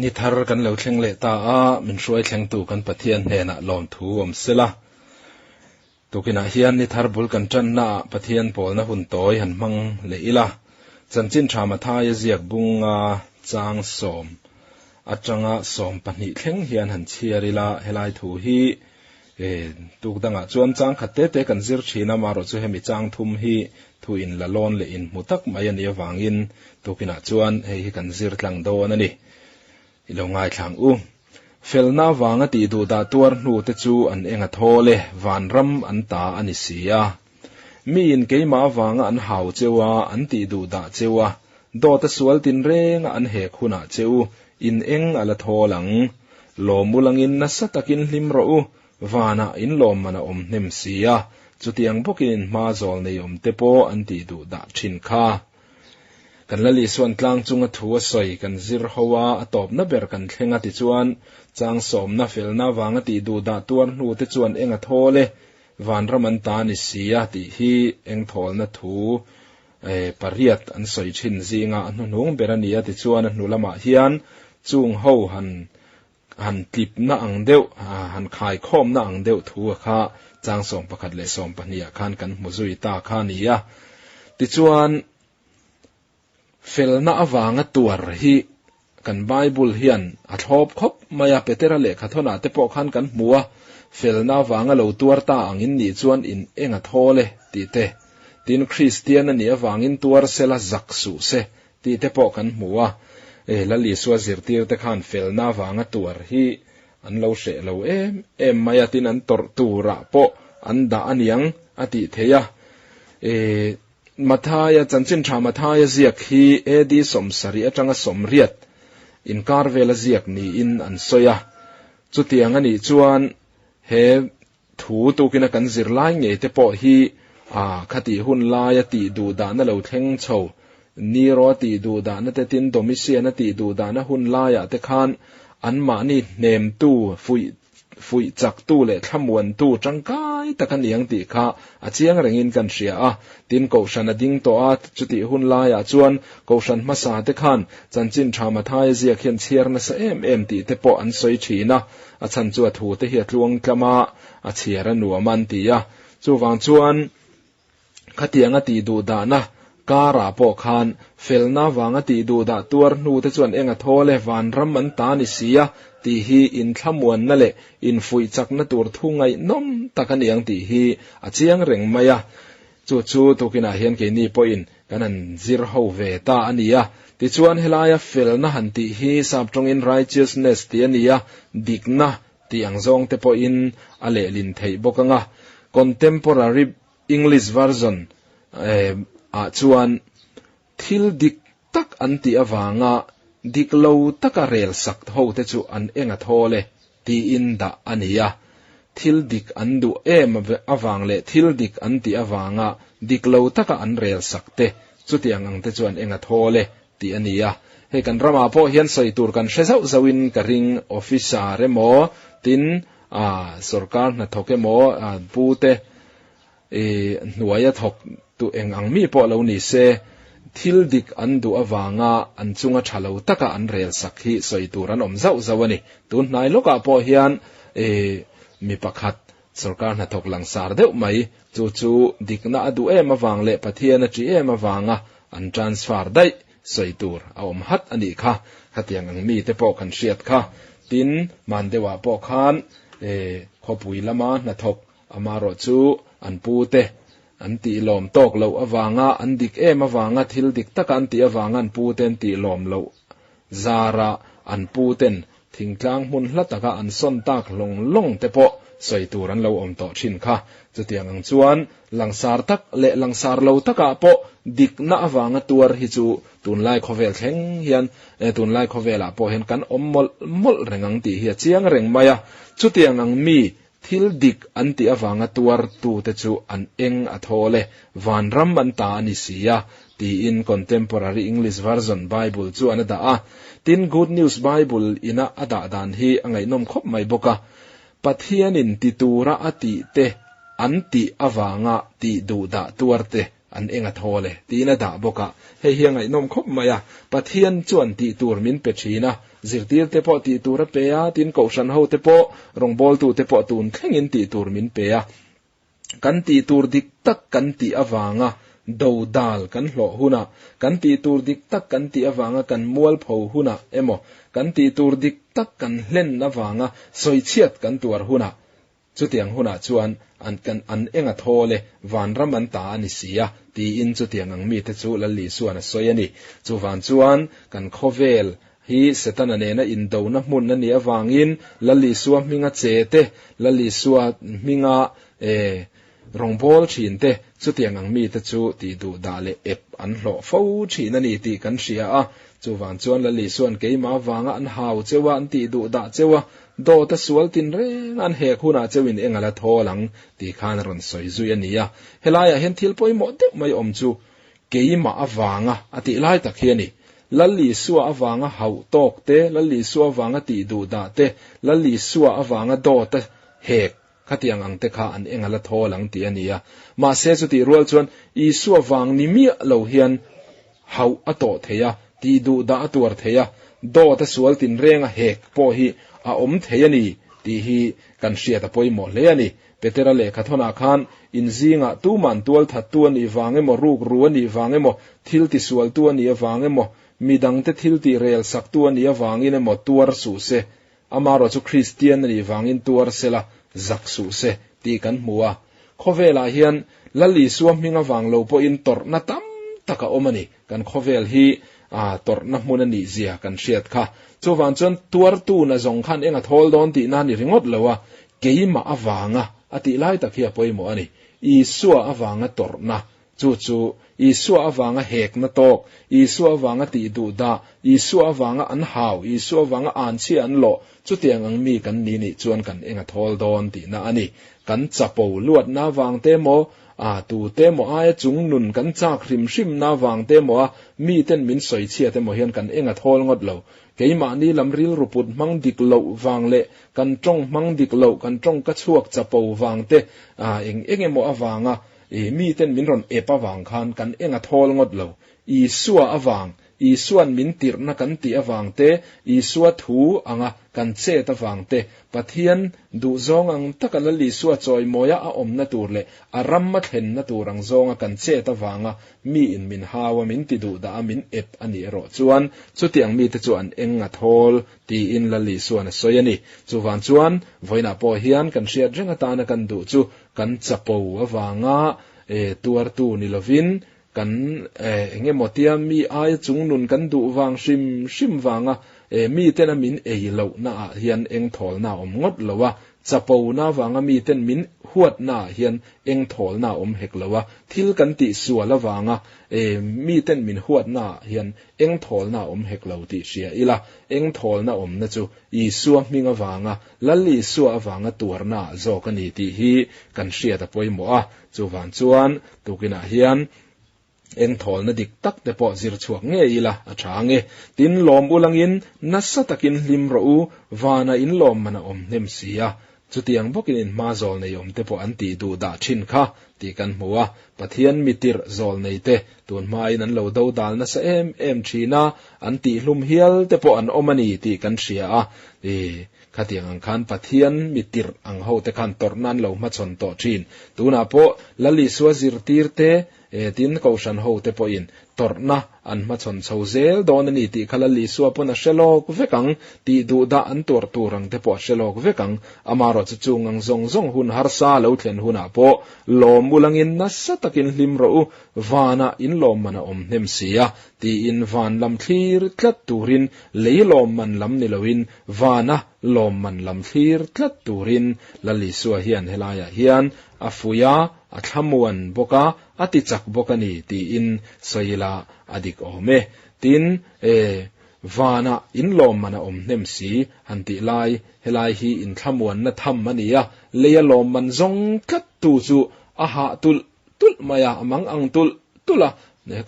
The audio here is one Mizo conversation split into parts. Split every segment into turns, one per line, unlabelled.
Ni thar kan lo thleng leh ta a, min hruai thlengtu kan Pathian hnenah lawmthu awm sela. Tukinah hian ni thar bul kan tannaah Pathian pawlna hun tawi han hmang leh ila, Chanchin Tha Mathaia ziak bunga chang sawm atanga 12 thleng hian han chhiar ila, helai thu hi tuk dangah chuan chang khat te te kan zir thin a, marawh chu hemi chang thum hi thu in la lawn leh in hmu tak mai a nih avangin tukinah chuan hei hi kan zir tlang dawn a ni. I lo ngaithlang u. Felna avanga tih duh dah tuar hnu te chu an eng a thawl e, vanram an ta a ni si a. Miin keimah avanga an hau cheu a, an tih duh dah cheu a, dawt a sual tinreng a an hek hunah cheu, in eng a la thawl ang. Lawm ulangin nasa takin hlim rawh u, vanah in lawmman a awm hnem si a, chutiang bawkin in hma zawl nei awm te pawh an tih duh dah thin kha. Kan Lali suan tlang chunga thu a sawi kan zir ho a, a tawpna ber kan thleng a tichuan chang sawmna felna avanga tih duh dah tuar hnu te chuan eng a thawl e, vanram an ta ni si a tih hi eng thawlna thu pariat an sawi thin zinga a hnuhnung ber a ni a tichuan a hnu lamah hian chung ho han han tlipna ang deuh han khaikhawmna ang deuh thu a kha chang 11 leh 12 ah khan kan hmu zui ta kha ni a. Tichuan felna avanga tuar hi kan Bible hian a thlawp khawp mai a, Petera lehkha thawnah te pawh khan kan hmu a, felna avanga lo tuar ta angin nih chuan in eng a thawl e tih te, tin Kristian a nih avangin tuar sela zak suh se tih te pawh kan hmu a. Lal Isua zirtir te khan felna avanga tuar hi an lo hreh lo em em mai a, tin an tawrh turah pawh an dah a niang a tih theih a. Mathaia, Chanchin Tha Mathaia ziak hi AD 70 atanga 80 inkar vela ziak niin an sawi a. Chutiang a nih chuan he thu tukina kan zir lai ngei te pawh hi a khatih hun laia tih duh dahna lo thleng chho, Nero a tih duh dahna te tin Domitian a tih duh dahna hun laiah te khan anmahni hnemtu fuih fuih chaktu leh thlamuantu tangkai tak a ni ang tih kha a chiang rengin kan hria a. Tin, Kohhran a ding tawh a, chutih hun laiah chuan Kohhran hmasa te khan Chanchin Tha Mathaia ziak hian chhiar nasa em em tih te pawh an sawi thin a, a chhan chu a thu te hi a tluang tlam a, a chhiar a nuam a an ti a. Chuvang chuan Khatianga tih duh dahna karah pawh khan felna vanga tih duh dah tuar hnu te chuan eng a thawl e, vanram an ta ni si a tih hi inthlamuanna leh infuih chakna tur thu ngaihnawm tak a ni ang tih hi a chiang reng mai a. Chu chu tukinah hian keini pawhin kan han zir ho ve ta a ni a. Tichuan helaia felna han tih hi sap tawngin righteousness tih a ni a, dikna tih ang zawng te pawhin a lehlin theih bawk ang a. Contemporary English version ah chuan thil dik tak an tih avanga dik lo taka rel sak ho te chu an eng a thawl e tiin dah a ni a. Thil dik an duh em avang leh thil dik an tih avanga dik lo taka an rel sak te chutiang ang te chu an eng a thawl e tih a ni a. Hei kan ramah pawh hian sawi tur kan hre zauh zauhin ka ring, officer emaw tin a sorkar hnathawk emaw pu te i hnuaia thawk tu eng ang mi pawh lo ni se, thil dik an duh avanga an chunga tha lo taka an rel sak hi sawi tur an awm zauh zauh a ni. Tun hnai lawkah pawh hian i mi pakhat sorkar hnathawk langsar deuh mai chu chu dikna a duh em avang leh Pathian a ṭih em avanga an transfer daih sawi tur a awm hat a nih kha. Khatiang ang mite pawh kan hriat kha. Tin, hman deuhah pawh khan khawpui lama hnathawk amarawh chu an pute an tih lawm tawk loh avanga an dik em avanga thil dik taka an tih avanga an pute an tih lawm loh zara an puten thingtlang hmun hla taka an sawn tak lawng lawng te pawh sawi tur an lo awm tawh thin kha. Chutiang ang chuan langsar tak leh langsar lo takah pawh dikna avanga tuar hi chu tunlai khawvel thleng hian tunlai khawvelah pawh hian kan awm mawlh mawlh reng ang tih hi a chiang reng mai a. Chutiang ang mi thil dik an tih avanga tuar tute chu an eng a thawl e, vanram an ta a ni si a, tiin Contemporary English Version Bible chuan a dah a. Tin, Good News Bible ina a dah dan hi a ngaihnawm khawp mai bawk a. Pathianin ti tura a tih te an tih avanga tih duh dah tuar te. An eng a thawl e, tiin a dah bawk a. Hei hi a ngaihnawm khawp mai a. Pathian chuan tih tur min pe thin a, zirtirte pawh tih tur a pe a, tin kohhran hote pawh, rawngbawltute pawh tun thlengin tih tur min pe a. Kan tih tur dik tak kan tih avanga dodal kan hlawh hunah, kan tih tur dik tak kan tih avanga kan mualpho hunah emaw, kan tih tur dik tak kan hlen avanga sawichhiat kan tuar hunah, Chutiang hunah chuan an kan an eng a thawl e, vanram an ta a ni si a, tiin chutiang ang mite chu Lal Isuan a sawi a ni. Chuvan chuan kan khawvel hi Setana nena indona hmun a nih avangin Lal Isua hminga che te, Lal Isua hminga e rawngbâwl thin te, chutiang ang mite chu tih duh dah leh ep an hlawh fo thin a ni tih kan hria a. Chuvan chuan Lal Isuan keimah avanga an hau cheu a, an tih duh dah cheu a, Dawt a sual tin reng an hek hunah cheuhin eng a la thawl ang tih khan a rawn sawi zui a ni a. Helaiah hian thil pawimawh deuh mai awm chu keimah avanga a tih lai tak hi a ni. Lal Isua avanga hauh tawk te, Lal Isua avanga tih duh dah te, Lal Isua avanga dawt a hek khatiang ang te kha an eng a la thawl ang tih a ni a. Mahse chutih rual chuan Isua vang ni miah lo hian hauh a tawh thei a, tih duh dah a tuar thei a, dawt a sual tinreng a hek pawh hi a awm thei a ni tih hi kan hriat a pawimawh hle a ni. Petera lehkha thawnah khan inzingah tuman tual thattu a nih vang emaw, rukru a nih vang emaw, thil tisualtu a nih avang emaw, midangte thil tih rel saktu a nih avangin emaw tuar suh se, amarawh chu Kristian a nih vangin tuar sela zak suh se tih kan hmu a. Khawvelah hian Lal Isua hming avang lo pawhin tawrhna tam tak a awm a ni. Kan khawvel hi tawrhna hmun a nih zia kan hriat kha. Chuvang chuan tuartu na zawng khan eng a thawl dawn tihna a ni ringawt lo a, keimah avanga a tih lai tak hi a pawimawh a ni. Isua avanga tawrhna Chu chu Isua avanga hekna tawk, Isua avanga tih duh dah, Isua avanga an hau, Isua avanga anchhia an lawh, chutiang ang mi kan ni nih chuan kan eng a thawl dawn tihna a ni. Kan chapo luatna avang te emaw, a tu te emaw aia chung nun kan chak hrim hrimna avang te emaw a miten min sawichhiat emaw hian kan eng a thawl ngawt lo. Keimahni lam rilru put hmang dik loh vang leh kan tawng hmang dik loh, kan tawngka chhuak chapo vang te, eng eng emaw avanga I miten min rawn ep avang khan kan eng a thawl ngawt lo. Isua avang, Isua'n min tirhna kan tih avang te, Isua thu anga kan chet avang te, Pathian duhzawng ang taka Lal Isua chawimawia a awmna tur leh a ram a thlenna tur ang zawnga kan chet avanga miin min hau a, min ti duhdah a, min ep a nih erawh chuan chutiang mite chu an eng a thawl tiin Lal Isua'n a sawi a ni. Chuvang chuan vawiinah pawh hian kan hriat reng atana kan duh chu Kan chapo avanga tuartu ni lovin kan eng emaw tia mi aia chungnun kan duh vang hrim hrim vanga miten a min ei lohna ah hian eng thawlna a awm ngawt lo a, chapona avanga miten min huatna ah hian eng thawlna a awm hek lo a, thil kan tih sual avanga miten min huatna ah hian eng thawlna a awm hek lo tih hria ila, eng thawlna awmna chu Isua hming avanga Lal Isua avanga tuarna ah zawk a ni tih hi kan hriat a pawimawh a, chuvang chuan tukinah hian eng thawlna dik tak te pawh zir chhuak ngei ila a tha ang e. Tin, lawm ulangin nasa takin hlim rawh u, vana in lawm man a awm hnem si a, chutiang bawkin in hma zawl nei awm te pawh an tih duh dah thin kha tih kan hmu a, Pathian mitirh zawl nei te tun hmain an lo do dal nasa em em thin a, an tihhlum hial te pawh an awm a ni tih kan hria a, Khatiang ang khan Pathian mi tirh ang ho te khan tawrhna an lo hmachhawn tawh thin. Tunah pawh Lal Isua zirtir te, tin Kohhran ho te pawhin tawrhna an hmachhawn chho zel dawn a ni tih kha Lal Isua pawn a hre lawk vek ang, tih duhdah an tuarh tur ang te pawh a hre lawk vek ang. Amaherawh chu chung ang zawng zawng hun harsa lo thlen hunah pawh lawm ulangin nasa takin hlim rawh u, vanah in lawmman a awm hnem si a, tiin van lam thlir tlat turin lei lawmman lam ni loin Vana lawmman lam thlir tlat turin Lal Isua hian helaiah hian a fuih a, a thlamuan bawk a, a ti chak bawk a ni tiin sawi ila a dik awm e. Tin, e, Vana in lawmman a awm hnem si han tih lai, helai hi in thlamuanna tham a ni a, leia lawmman zawng tlat tu chu a hah tulh tulh mai a, a mang ang tulh tulh a,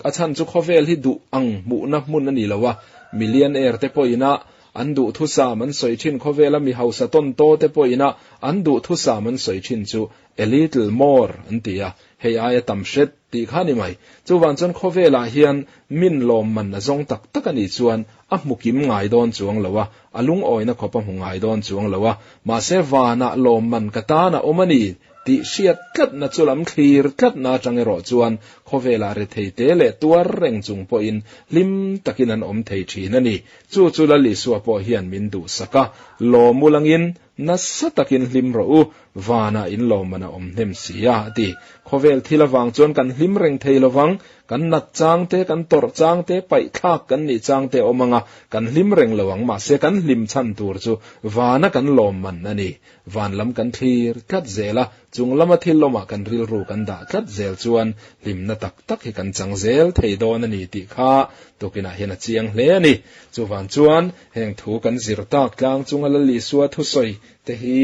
a chhan chu khawvel hi duh ang hmuhna hmun a ni lo a, millionaire te pawhin a an duhthusam an sawi thin khawvela mi hausa tawn taw te pawhin a an duhthusam an sawi thin chu a little more an ti a. Hei aia tam hret tih kha ni mai. Chuvang chuan khawvelah hian min lawmman a zawng tak tak a nih chuan a hmu kim ngai dawn chuang lo a, a lungawina khawp a hmu ngai dawn chuang lo a. Mahse vanah lawmman ka tan a awm a ni tih hriat tlatna chu lam thlir tlatna atang erawh chuan khawvelah rethei te leh tuar reng chung pawhin hlim takin an awm thei thin a ni. Chu chu Lal Isua pawh hian min duhsak a, lawm ulangin nasa takin hlim rawh u, vanah in lawmman a awm hnem si a, a ti. Khawvel thil avang chuan kan hlim reng thei lovang, kan nat chang te, kan tawrh chang te, paihthlak kan nih chang te a awm ang a, kan hlim reng lo ang, mahse kan hlim chhan tur chu vana kan lawmman a ni. Van lam kan thlir tlat zel a, chung lama thil lawmah kan rilru kan dah tlat zel chuan hlimna tak tak hi kan chang zel thei dawn a ni tih kha tukinah hian a chiang hle a ni. Chuvang chuan heng thu kan zir tak tlang chunga Lal Isua thusawi te hi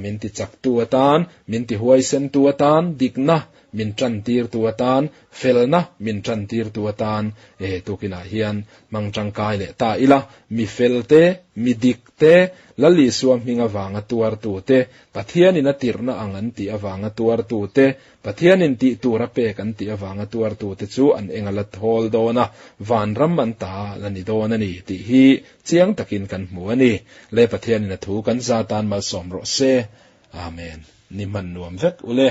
min ti chaktu atan, min ti huaisentu atan, dikna min tantirtu atan, felna min tantirtu atan e tukinah hian hmang tangkai leh ta ila, mi fel te, mi dik te, Lal Isua hming avanga tuartu te, Pathianin a tirhna ang an tih avanga tuartu te, Pathianin tih tur a pek an tih avanga tuartu te chu an eng a la thawl dawn a, vanram an ta la ni dawn a ni tih hi chiang takin kan hmu a ni. Le Pathianin a thu kan za tan malsawm rawh se. Amen. Ni hman nuam vek u le.